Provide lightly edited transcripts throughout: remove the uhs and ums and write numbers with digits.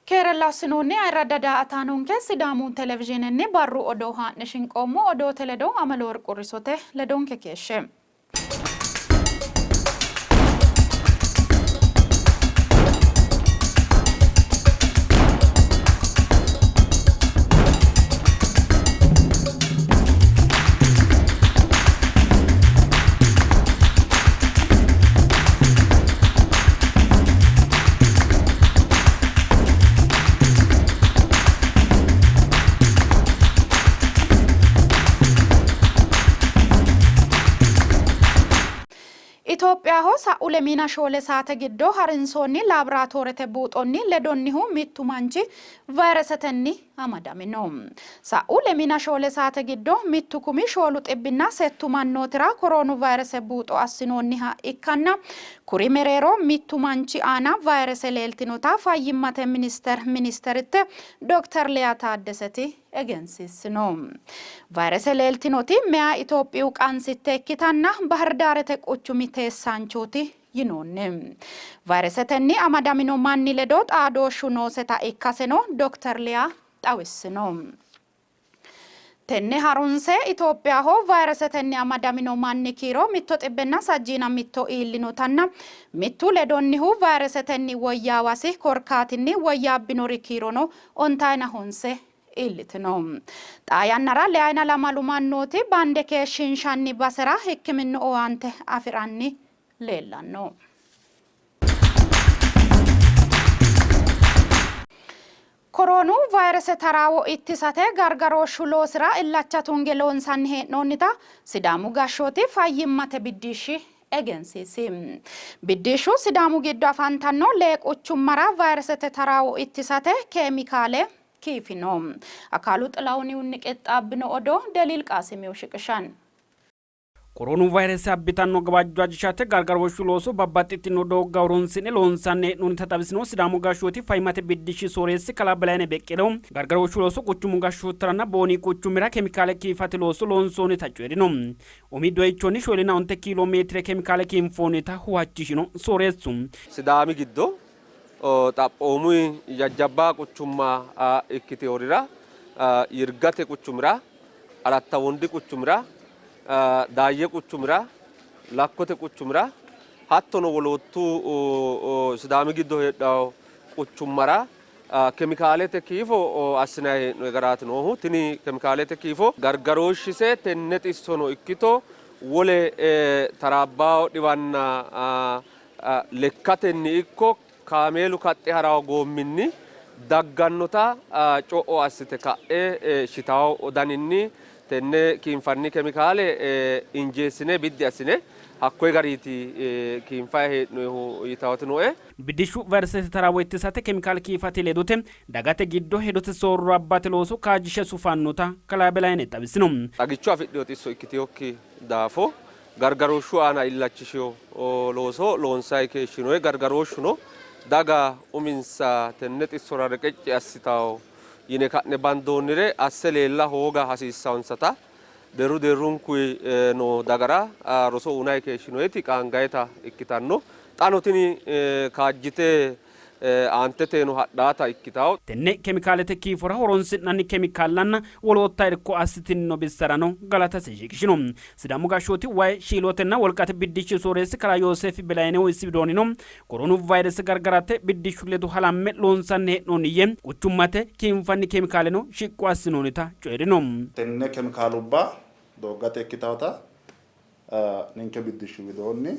Keerella assinoonni ayirradda daa''ataanonke Sidaamu Televizhiinenni barru odoo haa'ne shinqoommo. Odoote ledo Amaloworq Urrisote ledonke keeshshe. Itophiyaho sa'u lemiina shoole saate giddo harinsoonni laaboraatoorete buuxonni ledonnihu mittu manchi vayiresetenni amadamino. Sa'u lemiina shoole saate giddo mittu kumi shoolu xibbinna settu mannootira koroonu vayrese buuxo assinoonniha ikkanna kuri mereero mittu manchi aana vayrese leeltinota Fayyimmate minister ministeritte Dokter Liya Taaddeseti egensiissino. Vayrese leeltinoti meyaa Itophiyu qansitte ikkitanna Bahirdaarete quchumi teessaanchooti yinoonni. Vayresetenni amadamino manni ledo xaadooshshu nooseta ikkaseno Dokter Liya xawissino. Tenne harunse Itophiyaho vayresetenni amadamino manni kiiro mitto xibbenna sajjiina mitto iillinotanna mittu ledonnihu vayresetenni woyyaawasi korkaatinni woyyaabbinori kiirono ontayina honse iillitino. Xaa yannara leyayina lamalu mannooti bande keeshshiinshanni basera hikkiminnu owaante afi'ranni leellanno. Koroonu vayrese taraawo ittisate gargarooshshu loosira illacha tunge loonsanni hee'noonnita Sidaamu gashshooti fayyimmate biddishshi egensiisi. Biddishshu Sidaamu giddo afantanno lee quchummara vayresete taraawo ittisate keemikaale kiifino. Akaalu Xilahunihunni qixxaabbino odoo Deliil Qaasimihu shiqishanno. Koroonu vayrese abbitanno gawajjo ajishate gargarooshshu looso babbaxxitino doogga horonsi'ne loonsanni hee'noonnita xawisino Sidaamu gashshooti fayyimmate biddishshi sooreessi kalaa Belayne Beqqelehu gargarooshshu looso quchumu gashshootiranna Booni quchumira kemikaale kiifate looso loonsoonnita coyi'rino. Umi doyichonni shoolina onte kiilo meetire kemikaale kiinfoonnita huwachishino sooreessu. Sidaami giddo xaphoomunni jajjabba quchumma ikkitinorira Yirgate quchumira, Alatta Wondi quchumira, Daayye quchumira, Lakkote quchumira hattono woloottu Sidaami giddo heedhanno quchummara kemikaalete kiifo assinanni hee'noonni garaati noohu. Tini kemikaalete kiifo gargarooshshise tenne xissono ikkito wole taraabbawo dhiwanna lekkatenni ikko kaameelu kaxxe ha'rawo goomminni daggannota co'o assite ka'e shitawo daninni tenne kiinfanni kemikaale injeessine biddi assine hakkoye gariiti kiinfayi hee'noyihu yitawoti nooe. Biddishshu vayresete taraawo ittisate kemikaale kiifate ledote dagate giddo hedote soorro abbate looso kaajjishe sufannota Kalaa Belayne xawisino. Xagicho afidhino xisso ikkitinokki daafo gargarooshshu aana illachishino looso loonsanni keeshshinoonni. Gargarooshshuno daga uminsa tenne xissora reqecci assitanno yine ka'ne bandoonnire asse leella hooga hasiissannonsata deerru deerrunkuyi noo dagara roso uynanni keeshshinoonniti qaangannita ikkitanno. Xaano tini kaajjite aanteteno hadhaata ikkitanno. Tenne kemikaalete kiifora horonsi'nanni kemikaallanna wolootta irko assitinno bissarano galatasi shiqishino. Sidaamu gashshooti way, shiilotenna wolqate biddishshi sooreessi kalaa Yooseefi Belaynehu isi widoonnino Koroonu vayrese gargarate biddishshu ledo halamme loonsanni hee'noonni yee, quchummate kiinfanni kemikaaleno shiqqo assinoonnita coyi'rino. Tenne kemikaalubba dooggate ikkitawota ninke biddishshu widoonni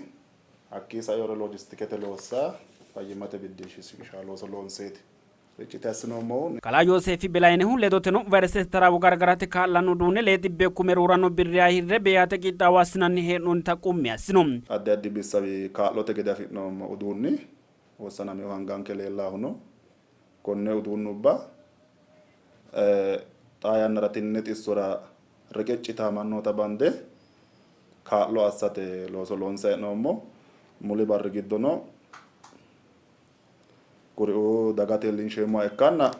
hakkii saiore loojistikete loossa fayyimmate biddishshi shiqisha looso loonseeti riccite assinoommohu. Kalaa Yooseefi Belaynehu ledoteno vayresete taraawo gargarate kaa'lanno uduunne lee xibbee kume rooranno birriha hirre beehate qixxaawo assinanni hee'noonnita qummi assino. Addi addi bissawi kaa'lote gede afi'noommo uduunni wossanaminohu anganke leellahu no. Konne uduunnubba xaa yannara tinne xissora reqecci yitaa mannoota bande kaa'lo assate looso loonsanni hee'noommo. Muli barri giddono kuriuu dagate iillinsheemmoha ikkanna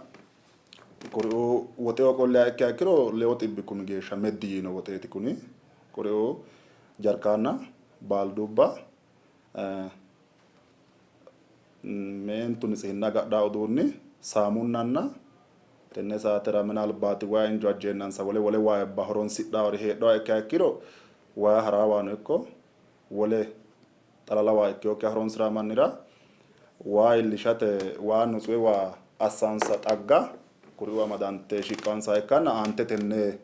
kuriuu woxeho qolliha ikkiha ikkiro lewu xibbi kumi geeshsha meddi yiino woxeeti kuni. Kuriuu jarkaanna, baaldubba, meentu nitsihinna agadhanno uduunni. Saamunnanna tenne saatera minalbaati wayi injo ajjeennansa wole wole waayibba horonsidhaori heedhuha ikkiha ikkiro wayi haraawaano ikko wole xalala waa ikkinokkiha horonsi'raa mannira waa iillishate waa nutsuhe waa assansa xagga kuriuu amadante shiqqansa ikkanna aante tenne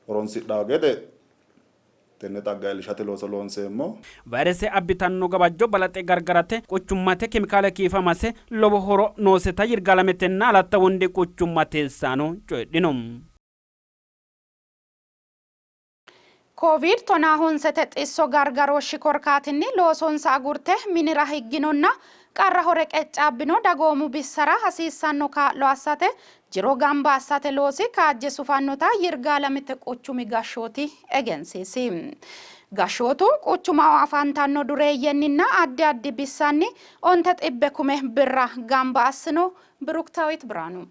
horonsidhawo gede tenne xagga iillishate looso loonseemmo. Vayrese abbitanno gawajjo balaxe gargarate quchummate kemikaale kiifamase lowo horo nooseta Yirgaalametenna Alatta Wondi quchumma teessaano coyidhino. Kooviid tonaa honsete xisso gargarooshshi korkaatinni loosonsa agurte minira higginonna qarraho reqeccaabbino dagoomu bissara hasiissanno kaa'lo assate jiro gamba assate loosi kaajje sufannota Yirgaalamete quchumi gashshooti egensiisi. Gashshootu quchumaho afantanno dureeyyenninna addi addi bissanni 900 kume birra gamba assino. Biruktawit Birhaanu.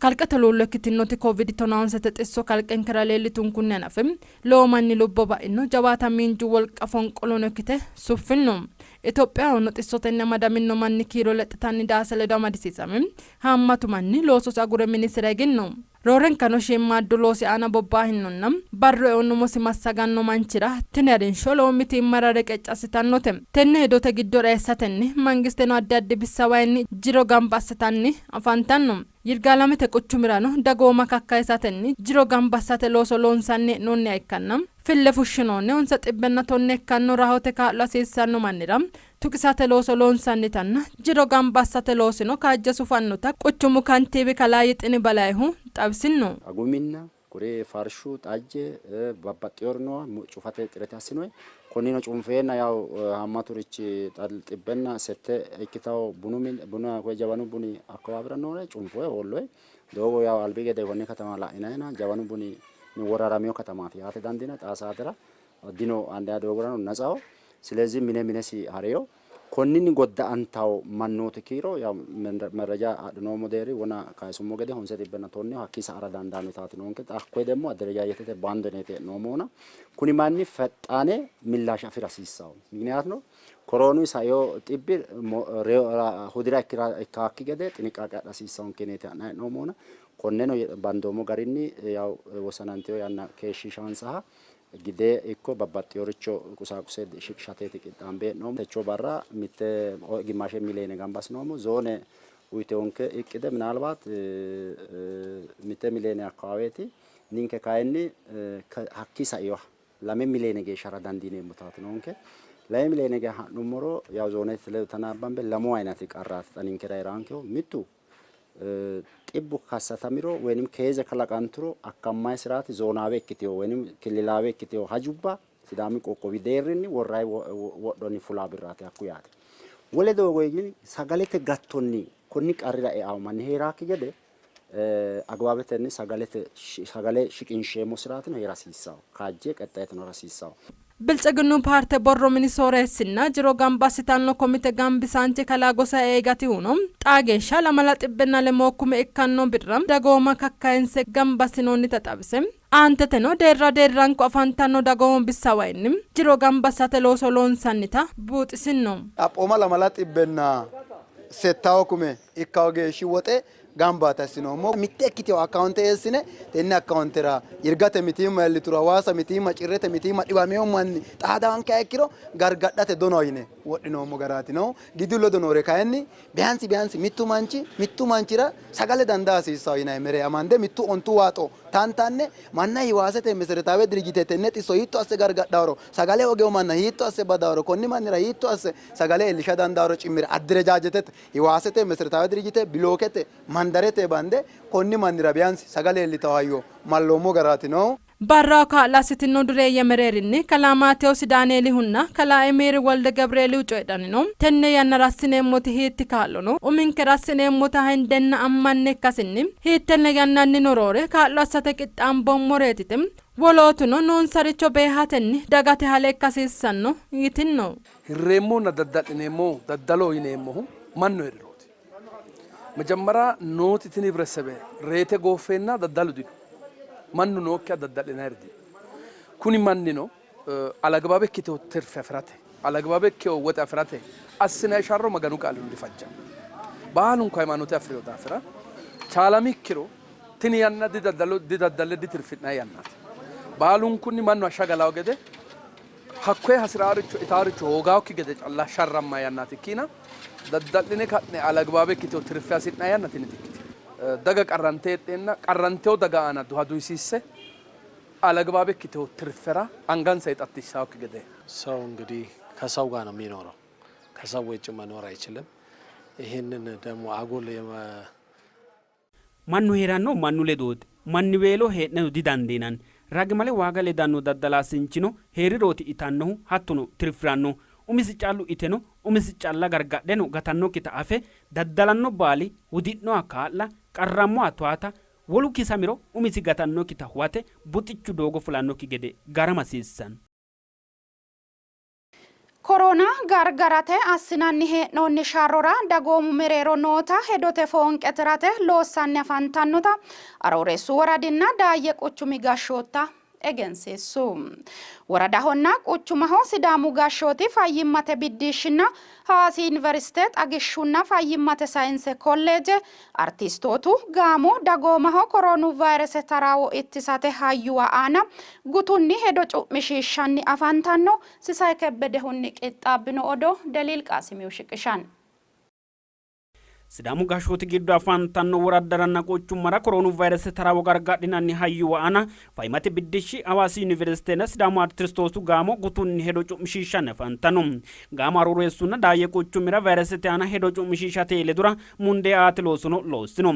Kalqete luullo ikkitinoti Kooviid 19 xisso kalqenkera leellitunkunni hanafe lowo manni lubbo ba'ino, jawaata miinju wolqa fonqolono ikkite suffinno. Itophiyahono xissotenni amadamino manni kiiro lexxitanni daase ledo amadisiisame haammatu manni loososi agure minisira higinno. Roorenkano shiimmaaddu loosi aana bobbahinnonna barru eonni umosi massaganno manchira tini harinsho lowo mitiimmara reqecci assitannote. Tenne hedote giddora eessatenni mangisteno addi addi bissawayinni jiro gamba assitanni afantanno. Yirgaalamete quchumirano dagooma kakkayisatenni jiro gamba assate looso loonsanni hee'noonniha ikkanna fille fushshinoonni honse xibbenna tonne ikkanno rahote kaa'lo hasiissanno mannira tuqisate looso loonsannitanna jiro gamba assate loosino kaajje sufannota quchumu kantiiwi kalaa Yixini Balayihu xawisinno. Agu minna, kuri farshu, xajje, babbaxxinori noowa cufate xirete assinoyi. Konnino cunfeenna yaw haammaturichi xibbenna sette ikkitawo bunu mine, buna koye jawanu buni akkawaawira noore cunfoyi hoolloyi. Doogo yaw albi gede konne katama la'inayina jawanu buni woraramino katamaati yaate dandiinanni. Xaa saatera dino andiya doogorano natsaho. Silezi mine minesi hariyo. Konninni godda'antawo mannooti kiiro yaw merreja adhinoommo deerri wona kayisummo gede honse xibbenna tonneho hakkii sa'ara dandaanno yitaati noonke. Xa hakkoye demmo adderejajetete bando yineeti hee'noommohuna kuni manni fexxaane millaashe afi'ra hasiissawo. Mikiniyaatuno koroonu saino xibbi hudira ikkaakki gede xiniqqaaqe adha hasiissawonke yineeti ha'nayi hee'noommohuna konneno bandoommo garinni yaw wosanantino yanna keeshshiishansaha gide ikko babbaxxinoricho qusaaquse shiqishateeti qixxaambe hee'noommo. Techo barra mitte gimmaashe miliyoone gamba assinoommo. Zoone uyiteonke iqqide minaalbaat mitte miliyoone akkawaaweeti. Ninke kayinni hakkii sainoha 2 miliyoone geeshsha ha'ra dandiineemmotaati noonke. 2 miliyoone geeshsha ha'nummoro yaw zoonete ledo tanaabbanbe lamu ayinati qarraati xa ninkera hee'raankehu. Mittu xibbu kassatamiro woynim keeze kalaqanturo akkammayi siraati zoonaawe ikkitewo woynim killilaawe ikkitewo hajubba Sidaami qoqqowi deerrinni worrayi wodhonni fulaa birraati hakku yaate. Wole doogo higini sagalete gattonni konni qarrira eawo manni hee'raakki gede agibaabetenni sagalete sagale shiqinsheemmo siraatino hee'ra hasiissawo. Kaajje qexxaayetino hara hasiissawo. Biltsiginnu paarte borro mini sooreessinna jiro gamba assitanno komite gambisaanchi kalaa Gosaye Eegatihuno xaa geeshsha lamala xibbenna lemoo kume ikkanno birra dagooma kakkayinse gamba assinoonnita xawise, aanteteno deerra deerranko afantanno dagoomu bissawayinni jiro gamba assate looso loonsannita buuxisinno. Xaphooma lamala xibbenna settawo kume ikkawo geeshshi woxe gamba assinoommo. Mitte ikkitino akkaawunte eessine tenne akkaawuntera Yirgate mitiimma iillituro, Hawaasa mitiimma, Cirrete mitiimma dhiwamino manni xaadaankeha ikkiro gargadhate donoho yine wodhinoommo garaati noohu. Gidu ledo noore kayinni biyansi biyansi mittu manchi mittu manchira sagale dandaa hasiissanno yinanni mere amande mittu ontu waaxo tantanne manna Hiwaasete meseretaawe dirijite tenne xisso hiitto asse gargadhaworo, sagale hoogino manna hiitto asse badaworo, konni mannira hiitto asse sagale iillisha dandaaworo cimmire addirejajetete Hiwaasete meseretaawe dirijite bilookete mandarete bande konni mannira biyansi sagale iillitawo hayyo malloommo garaati noohu. Barraho kaa'lo assitinno dureeyye mereerinni kalaa Maatewoosi Daanieelihunna kalaa Emiiri Wolde Gebreelihu coyidhanni no. Tenne yannara assineemmoti hiitti kaa'lono uminkera assineemmota hendenna ammanne ikkasinni hiittenne yannannino roore kaa'lo assate qixxaamboommoreeti yite wolootuno noonsaricho beehatenni dagate hale ikka hasiissanno yitinno. Hirreemmohunna dadda'lineemmohu daddaloho yineemmohu mannu hee'rirooti. Majammara nooti tini hibresebe reyite gooffeenna daddalu dino. Mannu nookkiha dadda'linayiri dino. Kuni mannino alagbabe ikkitewo tirfe afi'rate, alagbabe ikkewo woxe afi'rate assinanni sharro Maganu qaalino difajjanno. Baalunku hayimaanote afi'rino daafira chaalami ikkiro tini yanna didaddalo didaddalle ditirfi'nanni yannaati. Baalunkunni mannu hashsha galawo gede hakkoye hasi'raaricho itaaricho hoogaakki gede calla sharramma yannaati ikkiina dadda'line ka'ne alagibaabe ikkitewo tirfe hasi'nanni yanna tini dikkitino. Daga qarrante heedheenna qarrantewo daga aana duha duhisiisse alagibaabe ikkitewo tirfera angansa hixattishshaakki gede ሰው እንግዲህ ከሰው ጋር ነው የሚኖረው። ከሰው ውጭ መኖር አይችልም። ይህንን ደግሞ አጉል Mannu hee'rannohu mannu ledooti. Manniweelo hee'neno didandiinanni. Ragimale waaga ledanno daddalaasinchino hee'rirooti itannohu hattono tirfi'rannohu. Umisi callu iteno umisi calla gargadheno gatannokkita afe daddalanno baali hudi'noha kaa'la, qarrammoha towaata, wolu kisamiro umisi gatannokkita huwate buxichu doogo fulannokki gede garama hasiissanno. Korona gargarate assinanni hee'noonni sharrora dagoomu mereero noota hedote foonqe tirate loossanni afantannota Arooreessu woradinna Daayye quchumi gashshootta egensiissu. Woradahonna quchumaho Sidaamu gashshooti fayyimmate biddishshinna Hawaasi Yuniversite xagishshunna fayyimmate sayinse kolleeje artiistootu gaamo dagoomaho koroonu vayrese taraawo ittisate hayyuwa aana gutunni hedo cu'mishiishshanni afantanno. Sisay Kebbedehunni qixxaabbino odoo Deliil Qaasimiyu shiqishanno. Sidaamu gashshooti giddo afantanno woraddaranna quchummara koroonu vayrese taraawo gargadhinanni hayyuwa aana fayyimmate biddishshi Hawaasi Yuniversitenna Sidaamu Artistootu gaamo gutunni hedo cu'mishiishshanni afantanno. Gaamo Arooreessunna Daayye quchumira vayresete aana hedo cu'mishiishate ledora mundee aate loosono loossino.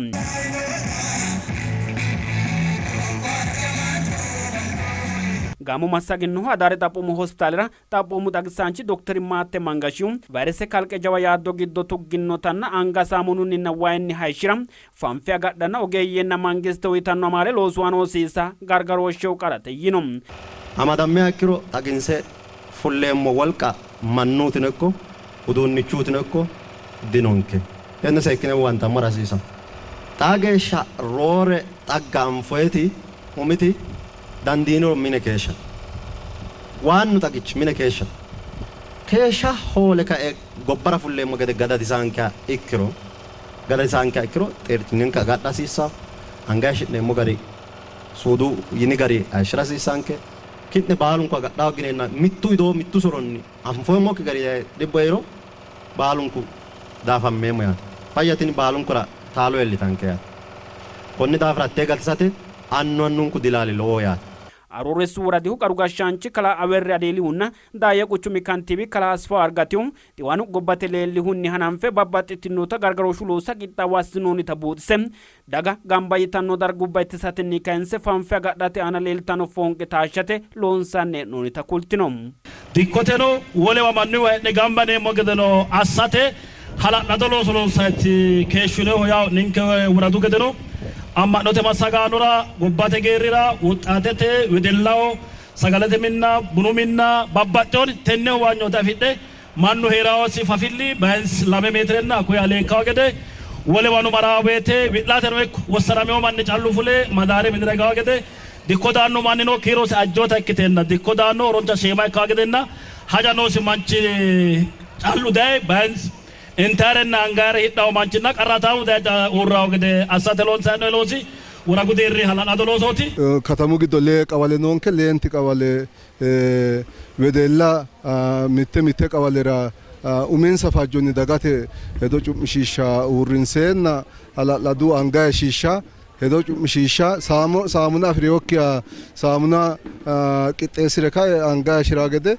Gaamo massaginnohu Adaare Xaphoomu Hospitaalera Xaphoomu xagisaanchi Dokteri Maatte Mangashihu vayrese kalqe jawa yaaddo giddo tugginnotanna anga saamununninna wayinni hayishshira, fanfe agadhanna ogeeyyenna mangiste uyitanno amaale loosu aana hosiisa gargarooshsheho qarate yiino. Amadammiha ikkiro xaginse fulleemmo wolqa mannuutino ikko uduunnichuutino ikko dinonke. Tenne seekkine huwantammora hasiisanno. Xaa geeshsha roore xagga anfoyiti umiti dandiiniro mine keeshshate. Waannu xagichi mine keeshshate. Keeshsha hoole kae gobbara fulleemmo gede gadadisaankeha ikkiro gadadisaankeha ikkiro xeertinyenke agadha hasiissanno. Anga hayishshi'neemmo gari suudu yini gari hayishshira hasiissanke. Ki'ne baalunku agadha hooggineenna mittu widoo mittu soronni anfoommokki gari daye dhibbu eiro baalunku daafammeemmo yaate. Fayya tini baalunkura taalo iillitanke yaate. Konni daafira hattee gatisate annu annunku dilaali lowoho yaate. Arooreessu woradihu qaru gashshaanchi kalaa Awerre Adeelihunna Daayye quchumi kantiibi kalaa Asfaw Argatihu xiwanu gobbate leellihunni hananfe babbaxxitinota gargarooshshu loossa qixxaawo assinoonnita buuxise, daga gamba yitanno dargubba ittisatenni kayinse fanfe agadhate aana leeltanno foonqe taashshate loonsanni hee'noonnita kultino. Dikkoteno wolewa mannuwa hee'ne gamba yineemmo gedeno assate hala'lado looso loonsanniiti keeshshinohu. Yawo ninke woradu gedeno amma'note massagaanora, gobbate geerrira, woxxaatete, wedellaho, sagalete minna, bunu minna babbaxxinori tenne huwanyoote afidhe mannu hee'rawosi fafilli bayinsi 2 meetirenna hakkuyi alee ikkawo gede wolewano marawo woyte wi'lateno ikko wossanamino manni callu fule madaare minira higawo gede dikko daanno mannino kiirosi ajjota ikkiteenna dikko daanno horonta shiima ikkawo gedenna haja noosi manchi callu daye bayinsi intayirenna angayire hidhawo manchinna qarraataamu daye uurrawo gede assate loonsanni hee'noonni loosi woradu deerri hala'lado loosooti. Katamu giddo lee qawale noonke, leenti qawale wedella mitte mitte qawalera uminsa fajjonni dagate hedo cu'mishiishsha uurrinseenna hala'ladu anga hayishshiishsha hedo cu'mishiishsha saamuna afi'rinokkiha saamuna qixxeessi're kae anga hayishshi'ranno gede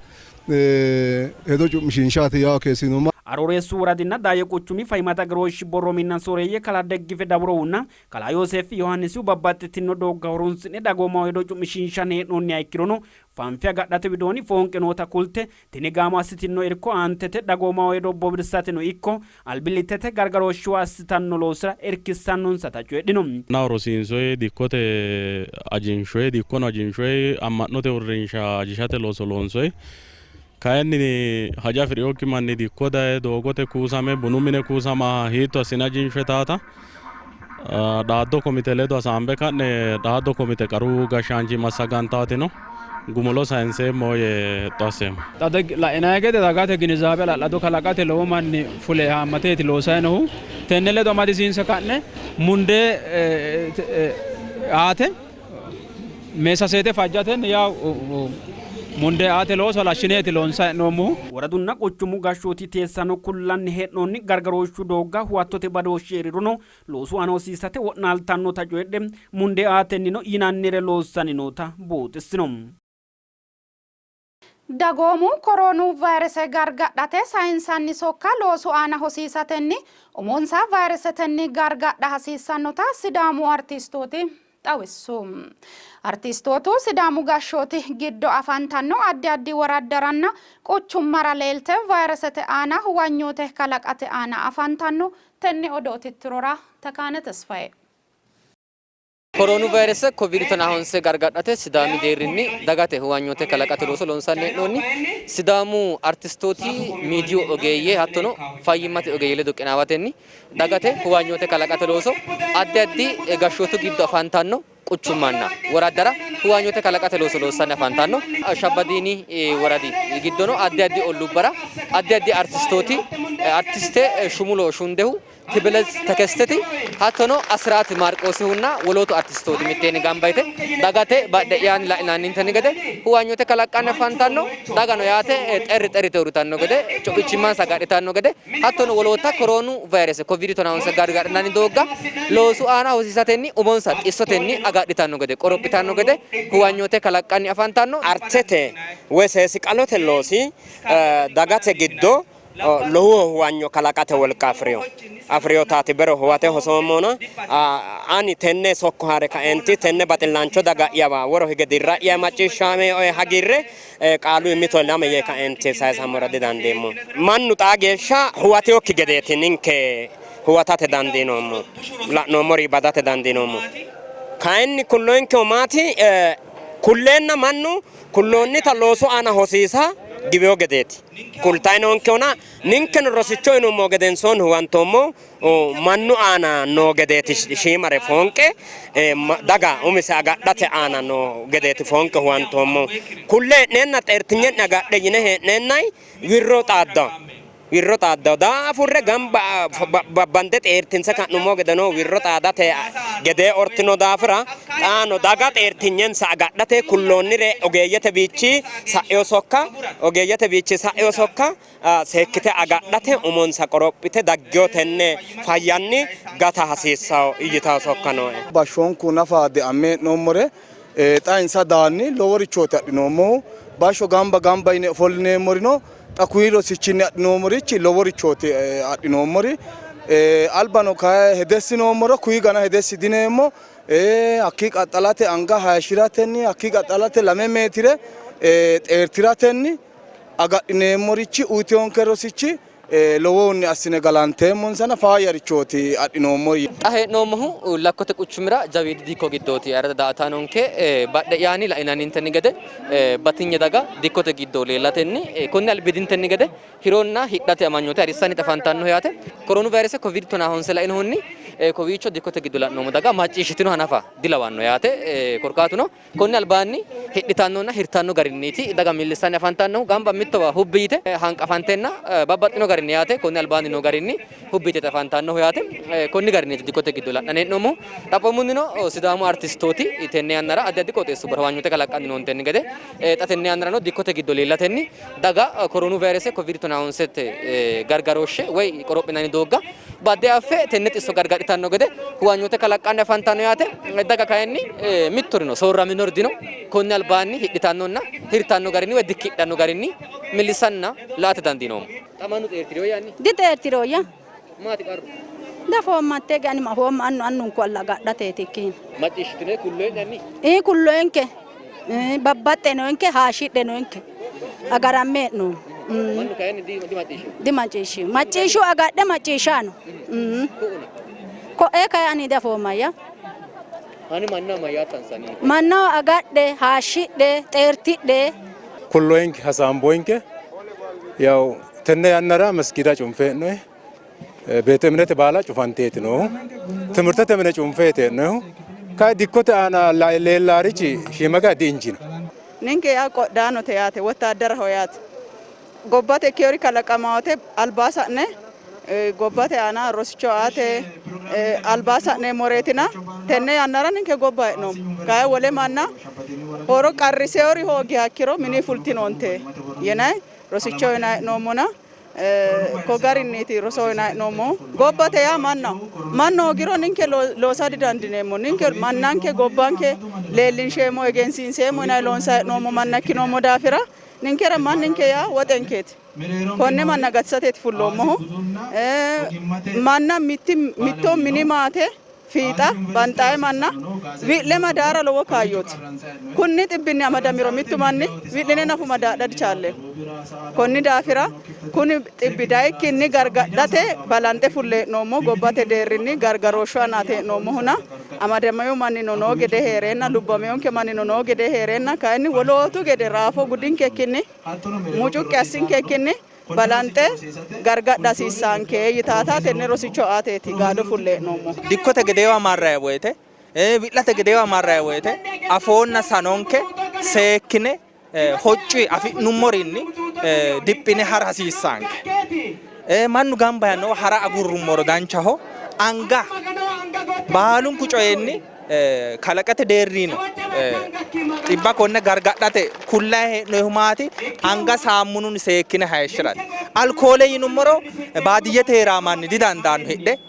hedo cu'mishiinshaati yawo keeshshinummo. Arooreessu woradinna Daayye quchumi fayyimmate agarooshshi borro minna sooreeyye kalaa Deggife Dawurohunna Kalaa Yooseef Yohaannisihu babbaxxitino doogga horonsi'ne dagoomaho hedo cu'mishiinshanni hee'noonniha ikkirono fanfe agadhate widoonni foonqe noota kulte, tini gaamo assitinno irko aantete dagoomaho hedo bowirsateno ikko albillittete gargarooshshuwa assitanno loosira irkissannonsata coyidhino. Mannaho rosiinsoyi, dikkote ajinshoyi, dikkono ajinshoyi, amma'note uurrinsha ajishate looso loonsoyi. Kayinni haja afi'rinokki manni dikko daye doogote kuusame bunu mine kuusama hiitto assine ajinshoyi taata dhaaddo komite ledo hasaambe ka'ne dhaaddo komite qaru gashshaanchi massagantaati no. gumulo sayinseemmo yee hexxo asseemmo. Xa la'inanni gede dagate ginizaabe hala'lado kalaqate lowo manni fule haammateeti loosanni noohu. Tenne ledo amadisiinse ka'ne mundee aate meessaseete fajjatenni yawu mundee aate looso halashshineeti loonsanni hee'noommohu. Woradunna quchumu gashshooti teessaano kullanni hee'noonni gargarooshshu doogga huwattote badooshshi hee'rirono loosu aana hosiisate wo'naaltannota coyidhe, mundee aatennino yinannire loossanni noota buuxissino. Dagoomu koroonu vayrese gargadhate sayinsanni sokka loosu aana hosiisatenni umonsa vayresetenni gargadha hasiissannota Sidaamu Artiistooti xawissu. Artiistootu Sidaamu gashshooti giddo afantanno addi addi woraddaranna quchummara leelte vayresete aana huwanyoote kalaqate aana afantanno. Tenne odoo tittirora Tekaane Tesfaye. Koroonu vayrese Koviidi tonaa honse gargadhate Sidaami deerrinni dagate huwanyoote kalaqate looso loonsanni hee'noonni. Sidaamu artistooti, miidiyu ogeeyye hattono fayyimmate ogeeyye ledo qinaawatenni dagate huwanyoote kalaqate looso addi addi gashshootu giddo afantanno quchummanna woraddara huwanyoote kalaqate looso loossanni afantanno. Shabbadiini woradi giddono addi addi olluubbara addi addi artistooti artiste Shumulo Shundehu Kibelez Tekesteti hattono Asiraat Maarqoosihunna wolootu artistooti mitteenni gamba yite dagate badhe'yaanni la'inannintenni gede huwanyote kalaqqanni afantanno. Dagano yaate xerri xerri yite uurritanno gede, co'ichimmansa agadhitanno gede hattono wolootta koroonu vayirese koviidi tonaa honse gargadhinanni doogga loosu aana hosiisatenni umonsa xissotenni agadhitanno gede qorophitanno gede huwanyote kalaqqanni afantanno. Artete woy seesiqalote loosi dagate giddo lowo huwanyo kalaqate wolqa afi'rino. Afi'rinotaati bero huwate hosoommona ani tenne sokko haare kaeenti tenne baxillaancho daga'yawa woro hige dirra'ya macciishshaame hagiirre qaalu mito lame yee kaeenti sayisammora didandiimmo. Mannu xaa geeshsha huwatinokki gedeeti ninke huwatate dandiinoommo, la'noommori badate dandiinoommo. Kayinni kulloonkehu maati? Kulleenna mannu kulloonnita loosu aana hosiisa giwiyo gedeeti. Kultanni noonkehuna ninkeno rosicho uyinummo gedensoonni huwantoommo mannu aana noo gedeeti shiimare foonqe daga umise agadhate aana noo gedeeti foonqe huwantoommo. Kulle hee'neenna xeertinye'ne agadhe yine hee'neennay wirro xaaddanno. Wirro xaaddanno. Daafurre gamba babbande xeertinse ka'nummo gedeno wirro xaadate gedee ortino daafira xaano daga xeertinyensa agadhate kulloonnire ogeeyyete biichi sa'ino sokka ogeeyyete biichi sa'ino sokka seekkite agadhate umonsa qorophite daggino tenne fayyanni gata hasiissanno yitanno sokka nooe. Bashshoonku nafa deamme hee'noommore xa insa daanni loworichooti adhinoommohu. Bashsho gamba gamba yine ofollineemmorino xa kuyi rosichinni adhinoommorichi loworichooti adhinoommori. Albano kayi hedessinoommoro kuyi gana hedessi dineemmo. Hakkii qaxxalate anga hayishshiratenni hakkii qaxxalate 2 meetire xeertiratenni agadhineemmorichi uyitiyonke rosichi lowohunni assine galanteemmonsana faayyarichooti adhinoommori. Xa hee'noommohu Lakkote quchumira jawiidi dikko giddooti. Ayirrado daa''ataanonke badhe'yaanni la'inannintenni gede batinye daga dikkote giddo leellatenni konni albidintenni gede hironna hidhate amanyoote harissanni afantanno yaate. Koroonu vayirese koviidi 19 lainohunni kowiicho dikkote giddo la'noommo daga macciishshitinoha nafa dilawanno yaate. Korkaatuno Konni albaanni hidhitannonna hirtanno garinniiti daga millissanni afantannohu. Gamba mittowa hubbi yite hanqafantenna babbaxxino garinni yaate konni albaanni noo garinni hubbi yite afantannohu yaate. Konni garinniiti dikkote giddo la'nanni hee'noommohu. Xaphoomunnino Sidaamu artistooti tenne yannara addi addi qooxeessubbara huwanyoote kalaqqanni noontenni gede xa tenne yannarano dikkote giddo leellatenni daga koroonu vayirese koviidi tonaa honsete gargarooshshe woy qorophinanni doogga badde affe tenne xisso gargadhitanno gede huwanyoote kalaqqanni afantanno yaate. Daga kayinni mitturino soorraminori dino. Konni albaanni hidhitannonna hirtanno garinni woy dikkidhanno garinni millissanna la''ate dandiinoommo. Xa mannu xeerti'rino yaanni? Dixeerti'rino ya. Maati qarru? Dafoomma hattee ge ani afoomma annu annunku alla agadhateeti ikkiina. Macciishshitine kulloye'nenni? Ii kulloyenke. Babbaxxe noonke haashidhe noonke agaramme hee'noommo. Mannu kayinni dimacciishshino. Dimacciishshino. Macciishshu agadhe macciishshano. Ko'ee kayi ani diafoommayya. Ani mannaho mayyaattansanni? Mannaho agadhe haashshidhe xeertidhe. Kulloyenke hasaamboyenke yaw tenne yannara masgiida cunfe hee'noyi beete eminete baala cufanteeti noohu timirtete mine cunfeeti hee'noyihu kayi dikkote aana leellaarichi shiima geya di injino. Ninke yaa qodhaanote yaate, wottaaddaraho yaate. Gobbate ikkeyori kalaqamawote albaa sa'ne gobbate aana rosicho aate albaa sa'neemmoreetina tenne yannara ninke gobba hee'noommo. Kayi wole manna horo qarriseyori hoogiha ikkiro mini fultinoonte yinay rosicho uyinay hee'noommona ko garinniiti roso uyinay hee'noommohu. Gobbate yaa mannaho. Mannu hoogiro ninke loosa didandineemmo. Ninke mannanke gobbanke leellinsheemmo egensiinseemmo yinay loonsay hee'noommo manna ikkinoommo daafira ninkera manninke yaa woxenkeeti. Konne manna gatisateeti fulloommohu. Manna mitto mini maate fiixa banxayi manna wi'le madaara lowo kaayyooti. Kunni xibbinni amadamiro mittu manni wi'line nafu madaadha dichaalleemmo. Konni daafira kuni xibbi dayikkinni gargadhate balanxe fulle hee'noommo. Gobbate deerrinni gargarooshshu aanaati hee'noommohuna amadamino mannino noo gede hee'reenna lubbameyonke mannino noo gede hee'reenna kayinni wolootu gede raafo gudinkekkinni mucuqqi assinkekkinni balanxe gargadha hasiissaanke yitaata tenne rosicho aateeti gaado fulle hee'noommohu. Dikkote gedeewa marrayi woyte, wi'late gedeewa marrayi woyte afoonna sanonke seekkine hoccuyi afi'nummorinni diphine hara hasiissaanke. Mannu gamba yaannowa hara agurrummoro danchaho. Anga baalunku coyinni kalaqete deerriino xibba konne gargadhate kullayi hee'noyihu maati? Anga saamununni seekkine hayishshirate. Alkoole yinummoro baadiyyete heeraa manni didandaanno hidhe.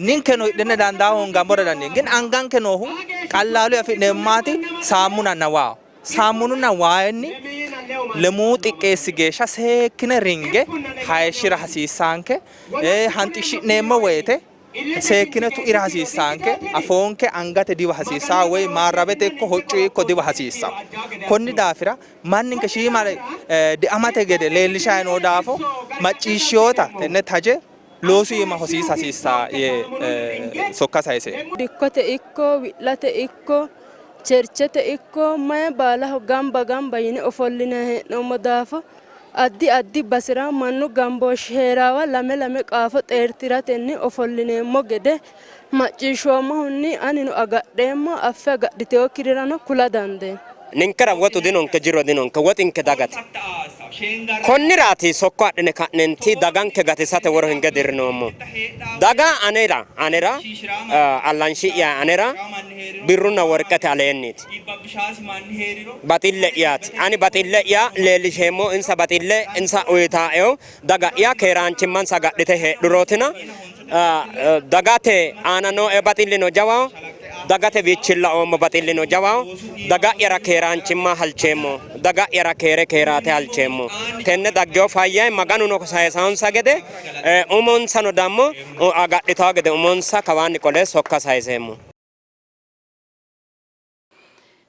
Ninkeno hidhine dandaa hoongammora dandiineemmo. Gin anganke noohu qallaaluyi afi'neemmo maati? Saamunanna waaho. Saamununna waayinni lemuu xiqqeessi geeshsha seekkine ringe hayishshira hasiissaanke. Hanxishshi'neemmo woyite seekkine tu'ira hasiissaanke. Afoonke angate diwa hasiissaa woy maarrabete ikko hoccu ikko diwa hasiissaa. Konni daafira manninke shiima deamate gede leellishayi noo daafo macciishshiyoota tenne taje loosu iima hosiisa hasiissaa yee sokka sayiseemmo. Dikkote ikko wi'late ikko cherchete ikko mayi baalaho gamba gamba yine ofollinanni hee'noommo daafo addi addi basera mannu gambooshshi hee'raawa lame lame qaafo xeerti'ratenni ofollineemmo gede macciishshoommohunni anino agadheemmo, affe agadhitinokkiriranno kula dandeemmo. Ninkera woxu dinonke, jiro dinonke, woxinke dagate. Konniraati sokko adhine ka'nenti daganke gatisate woro hinge dirrinoommo. Daga anera, anera, allanshi'ya anera birrunna worqete aleenniiti. Baxille'yaati. Ani baxille'ya leellisheemmo, insa baxille insa uyitaaeo daga'ya keeraanchimmansa agadhite heedhurootina. Dagate aana nooe baxillino jawaho, dagate wiichinni laoommo baxillino jawaho. Daga'yara keeraanchimma halcheemmo, daga'yara keere keeraate halcheemmo. Tenne daggino fayyanni Maganuno sayisaansa gede umonsano dammo agadhitawo gede umonsa kawaanni qole sokka sayiseemmo.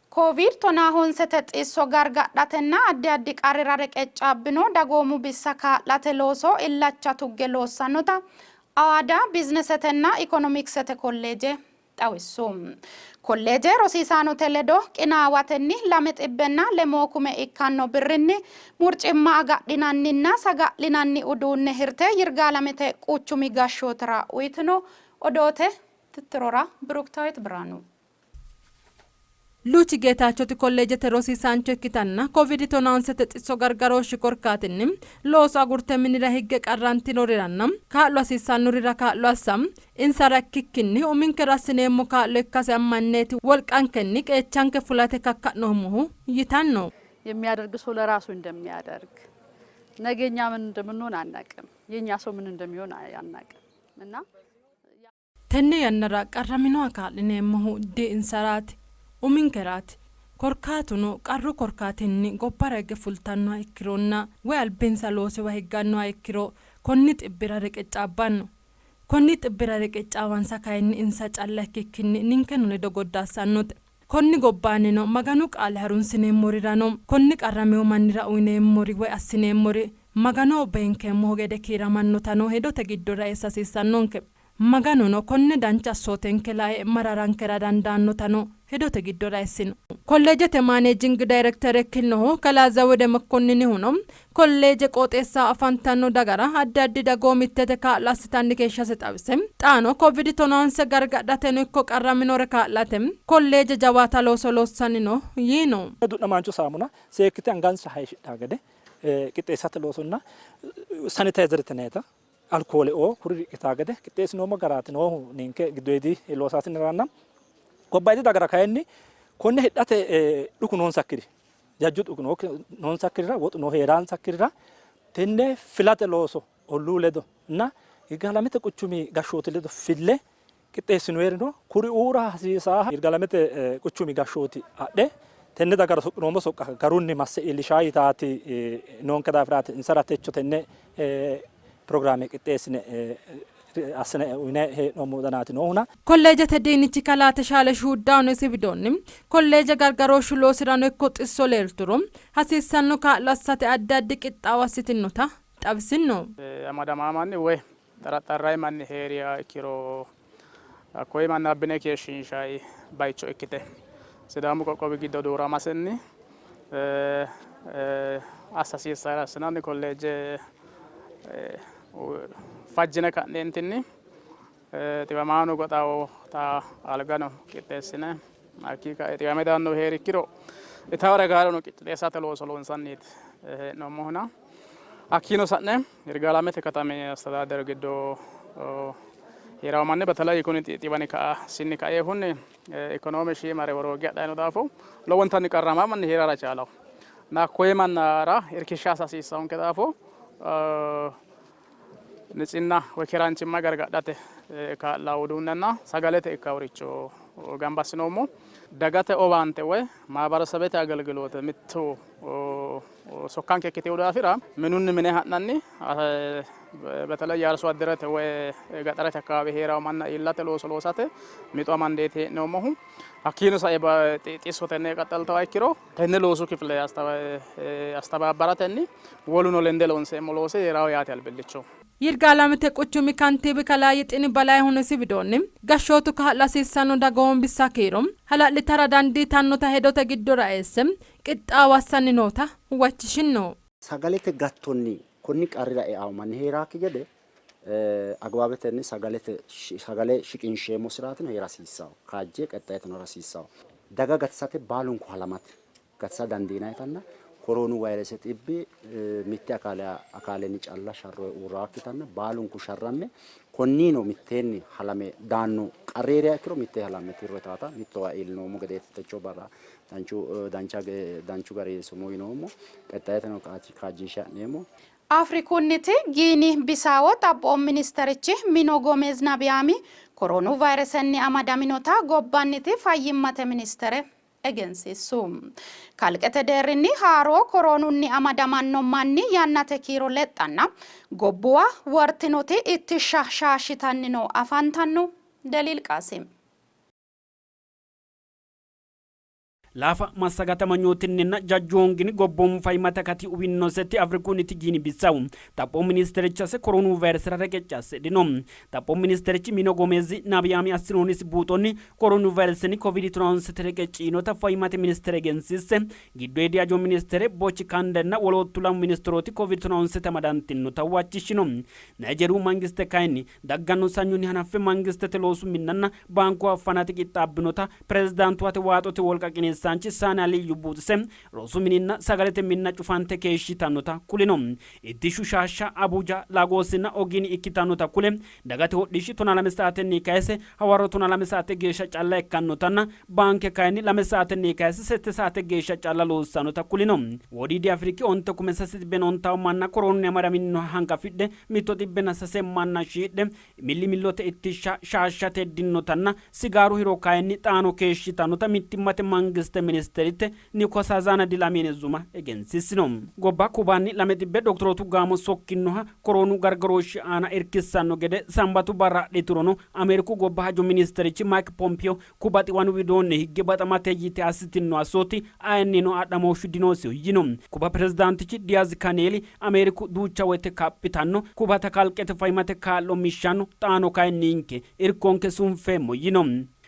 Kooviid tonaa honsete xisso gargadhatenna addi addi qarrira reqeccaabbino dagoomu bissa kaa'late looso illacha tugge loossannota Awaada Bizinesetenna Ikonomiksete Kolleeje xawissu. Kolleeje rosiisaanote ledo qinaawatenni lame xibbenna lemoo kume ikkanno birrinni murcimma agadhinanninna saga'linanni uduunne hirte Yirgaalamete quchumi gashshootira uytino. Odoote tittirora Biruktaawit Birhaanu. Luuchi Geetaachoti kolleejete rosiisaancho ikkitanna Covid tonaonsete xisso gargarooshshi korkaatinni looso agurte minira higge qarrantinoriranna kaa'lo hasiissannorira kaa'lo assa insara ikkikkinni uminkera assineemmo kaa'lo ikkase ammanneeti wolqankenni qeechanke fulate kakka'noommohu yitanno. የሚያደርግ ሰው ለራሱ እንደሚያደርግ ነገ እኛ ምን እንደምንሆን አናቅም። የኛ ሰው ምን እንደሚሆን አናቅም እና Tenne yannara qarraminoha kaa'lineemmohu di insaraati, uminkeraati. Korkaatuno qarru korkaatinni gobbara higge fultannoha ikkironna woy albinsa loosiwa higgannoha ikkiro konni xibbira reqeccaabbanno. Konni xibbira reqeccaawansa kayinni insa calla ikkikkinni ninkeno ledo goddaassannote. Konni gobbaannino Maganu qaale harunsineemmorirano konni qarramino mannira uyineemmori woy assineemmori Maganoho beenkeemmohu gede kiiramannotano hedote giddora eessa hasiissannonke. Maganuno konne dancha assootenke lae mararankera dandaannotano hedote giddora eessino. Kolleejete maaneejingi dayirektere ikkinohu kalaa Zewude Mekonninihuno kolleeje qooxeessaho afantanno dagara addi addi dagoomittete kaa'lo assitanni keeshshase xawise, xaano Covid tonaonse gargadhateno ikko qarraminore kaa'late kolleeje jawaata looso loossanni no yiino. Du'namaancho saamuna seekkite angansa hayishidhanno gede qixxeessate loosonna sanitayizerete yinannita alkooleoo kuri riqqitanno gede qixxeessinoommo garaati noohu ninke giddoyidi loosaasineranna gobbayidi dagara kayinni konne hidhate dhuku noonsakkiri jajju dhuku noonsakkirira woxu noo hee'raansakkirira tenne filate looso olluu ledo na Yirgaalamete quchumi gashshooti ledo fille qixxeessinoyeri no. Kuriuura hasiisaaha Yirgaalamete quchumi gashshooti adhe tenne dagara soqqinoommo soqqa garunni masse iillishaa yitaati noonke daafiraati insara techo tenne pirogiraame qixxeessine assine uyine hee'noommo danaati noohuna. Kolleejete diinichi kalaa Teshaale Shuuddawuno isi widoonni, kolleeje gargarooshshu loosirano ikko xisso leelturo hasiissanno kaa'lo assate addi addi qixxaawo assitinnota xawisinno. Amadamino manni woy xaraxxarranni manni hee'riha ikkiro hakkoye manna abbine keeshshiinshanni baycho ikkite Sidaamu qoqqowi giddo dooramasenni assa hasiissannore assinanni kolleeje fajjine ka'neentinni xiwamaano goxawota algano qixxeessine hakkii kae xiwame daannohu hee'rikkiro itaare gaareno qixxeessate looso loonsanniiti hee'noommohuna. Hakkiino sa'ne Yirgaalamete katami astadaadere giddo hee'rawo manni batalayi kuni xiwani ka'a sinni kaeehunni ikonoome shiimare woroogi adhayino daafo lowontanni qarrama manni hee'rara chaalawo. Na hakkoye mannara irkishsha assa hasiissawonke daafo nitsinna woy keeraanchimma gargadhate kaa'lawo uduunnenna sagalete ikkaworicho gamba assinoommo. Dagate owaante woy maabarasabete agelgiloote mittu sokkanke ikkitino daafira minunni mine ha'nanni beteley arso adderete woy gaxarete akkawawe hee'rawo manna iillate looso loosate mixo amandeeti hee'noommohu. Hakkiino sae xisso tenne qaxxaltawa ikkiro tenne loosu kifile astabaabaratenni woluno lende loonseemmo loosi hee'rawo yaate albillicho. Yirgaalamete quchumi kantiibi kalaa Yixini Balayihun isi widoonni, gashshootu kaa'lo hasiissanno dagoomu bissa kiiro hala'litara dandiitannota hedote giddora eesse qixxaawo assanni noota huwachishinno. Sagalete gattonni konni qarrira eanno manni hee'raakki gede agibaabetenni sagalete sagale shiqinsheemmo siraatino hee'ra hasiissanno. Kaajje qexxaayeteno hee'ra hasiissanno. Daga gatisate baalunku halamate gatisa dandiinannitanna koroonu vayirese xibbi mitte akaalenni calla sharro uurraakkitanna baalunku sharramme konnino mitteenni halame daanno qarri hee'riha ikkiro mittee halamme tirro taata mittowa iillinoommo gedeeti techo barra danchu dancha danchu garinni sumuu yinoommo. Qexxaayeteno kaajjinshe ha'neemmo. Afrikunniti Giini Bisaawo xaphoomu ministerichi Mino Gomez Nabiyaami koroonu vayiresenni amadaminota gobbanniti fayyimmate ministere egensiissu. Kalqete deerrinni haaroo koroonunni amadamanno manni yannate kiiro lexxanna gobbuwa wortinoti ittishsha shaashshitannino afantanno. Deliil Qaasim. Laafa massagate amanyootinninna jajju hoonginni gobboomu fayyimmate akati uwinnoseti Afrikunniti Giini Bisawu xaphoomu ministerichase koroonu vayiresera reqecci assidhino. Xaphoomu ministerichi Mino Gomezi Nabiyaami assinoonnisi buuxonni koroonu vayiresenni Kovidi tonaaonsete reqecci yiinota fayyimmate ministere egensiisse giddoyidi hajo ministere Bochi Kandenna woloottu lamu ministerooti Kovidi tonaonsete amadantinota huwachishshino. Nayjeeriyu mangiste kayinni dagganno sanyunni hanaffe mangistete loosu minnanna baankuwa fanate qixxaabbinota pirezidaantuwate waaxote wolqa qineessaanchi Saani Aliyyu buuxise rosu mininna sagalete minna cufante keeshshitannota kulino. Ittishshu Shaashsha, Abuja, Lagoosinna Ogini ikkitannota kule dagate hodhishshi 12 saatenni kayse hawarro 12 saate geeshsha calla ikkannotanna baanke kayinni 2 saatenni kayse sette saate geeshsha calla loossannota kulino. Wodiidi Afriki onte kume sase xibbenna ontawo manna koroonunni amadaminoha hanqafidhe mitto xibbenna sase manna shiidhe millimillote ittishsha shaashshate heddinnotanna sigaaru hiro kayinni xaano keeshshitannota mittimmate mangiste ministeritte Nikosazana Dilamini Zuma egensiissino. Gobba Kubaanni 200 doktorootu gaamo sokkinnoha koroonu gargarooshshi aana irkissanno gede Sambatu barra adhiturono Ameeriku gobba hajo ministerichi Mike Pompeo Kuba xiwanu widoonni higge baxamate yite assitinno assooti ayinnino adhamooshshu dinosiho yino. Kuba pirezidaantichi Diyaaz Kaneeli Ameeriku duucha woyte kaphitanno Kubata kalqete fayyimmate kaa'lo mishshanno, xaano kayinni ninke irkonke sunfeemmo yino.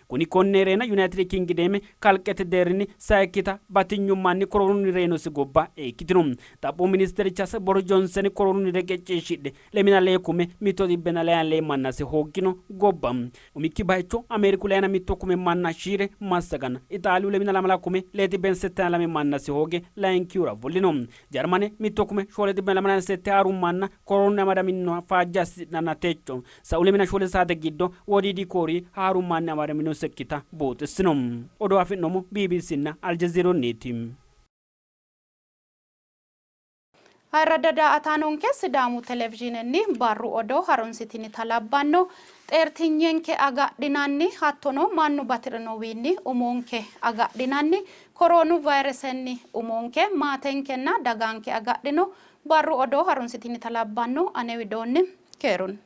Kuni konne hee'reenna Yunayitidi Kingideme kalqete deerrinni sayikkita batinyu manni koroonunni reyinosi gobba ikkitino. Xaphoomu ministerichase Boris Johnson koroonunni reqecciishidhe lemina lee kume mitto xibbenna leyana lee mannase hooggino gobba. Umikki bayicho Ameeriku leyana mitto kume manna shiire massaganna Ixaaliyu lemina lamala kume lee xibbenna settanna lame mannasi hooge layinkihura ofollino. Jarmane mitto kume shoole xibbenna lamalana sette haaru manna koroonunni amadaminoha faajje assidhanna techo sa'u lemina shoole saate giddo Wodiidi Kooriyi haaru manni amadaminosekkita buuxissino. Odoo afi'noommo BBCnna Aljazeerunniiti. Ayirradda daa''ataanonke Sidaamu Televizhiinenni barru odoo harunsitinita labbanno. Xeertinyenke agadhinanni hattono mannu bati'rinowiinni umonke agadhinanni koroonu vayiresenni umonke, maatenkenna daganke agadhino. Barru odoo harunsitinita labbanno. Ane widoonni keerunni.